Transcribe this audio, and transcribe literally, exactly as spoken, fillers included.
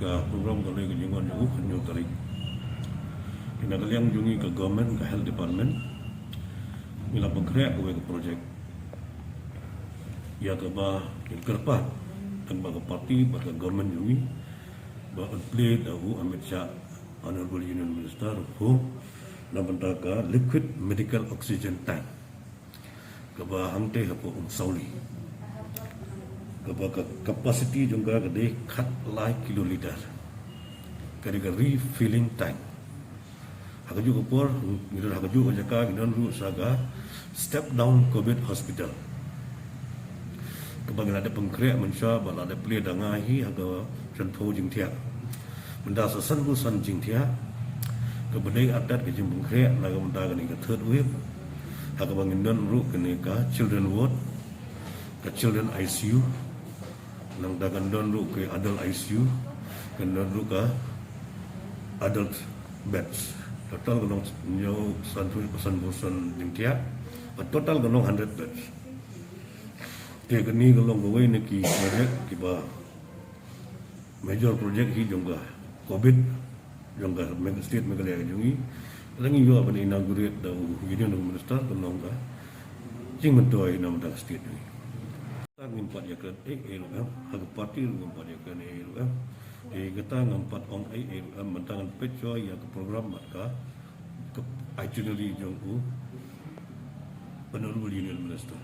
Ka program ka lei ka jingwan jong u ka hynñiew tarik. Te na ka liang jong ngi ka government, ka health department, ngi la pynkhreh kawei ka project ïa kaba ngi kyrpad tang ba ka party bad ka government jong ngi ba un plie da u Amit Shah, Honorable Union Minister, ruh na bynta ka liquid medical oxygen tank kaba hangtei hapoh Umsawli, kaba ka capacity jong ka ka dei khatlai kiloliter. Ka dei ka refilling tank. Ha kajuh ka por ngi don, ha kajuh ka jaka ngi don ruh sa ka step down covid hospital kaba ngi la dep pynkhreh mynshuwa ba la dep plie da nga hi ha ka shiphew jingthiah. Mynta sa sanphew san jingthiah kaba dei atat ka jingpynkhreh na ka bynta kane ka third wave. Ha kaba ngi don ruh kane ka children ward, ka children I C U, nangta kan don ruh ka adult I C U, kan don ruh ka adult beds. Total ka long hynñiew, sanphew, sanphew san jingthiah. Ka total ka long hundred beds. Te kane ka long kawei na ki project kiba major project hi jong ka covid jong ka Meg-, state Meghalaya ka jong ngi. Lada ngi ïoh ban inaugurate da u Union Minister, ka long ka jingmyntoi na ka bynta ka state jong ngi. Ngim pat ïakren ei ei ruh em, ha ka party ruh ngim pat ïakren ei ei ruh em. Te kata ngam pat ong ei ei ruh em, mynta ngan peit shuwa ïa ka program bad ka, ka itinerary jong u Honorable Union Minister.